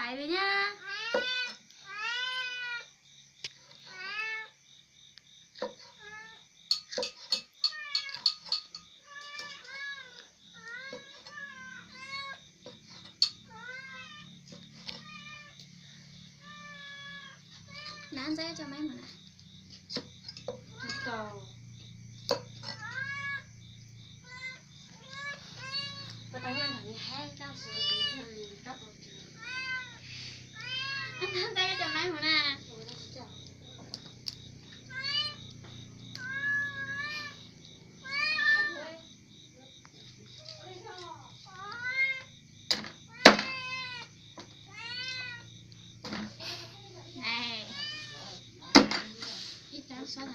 Hais li na. Nab Ntxaib coj Maib mus na. Nab Ntxaib coj Maib mus na. Ib rab sab na.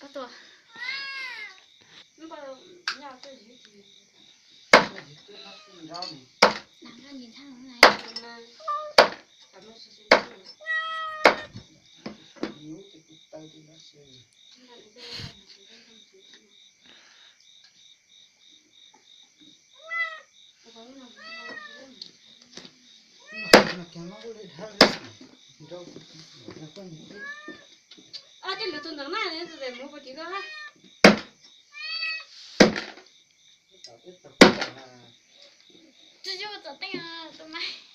Koj tuaj. Nab Ntxaib ntshai lawm. Ob, tej lwm tus ntawm na, tus ntawm mus puas tim koj ha. Tsis yog txom teej tus Maib.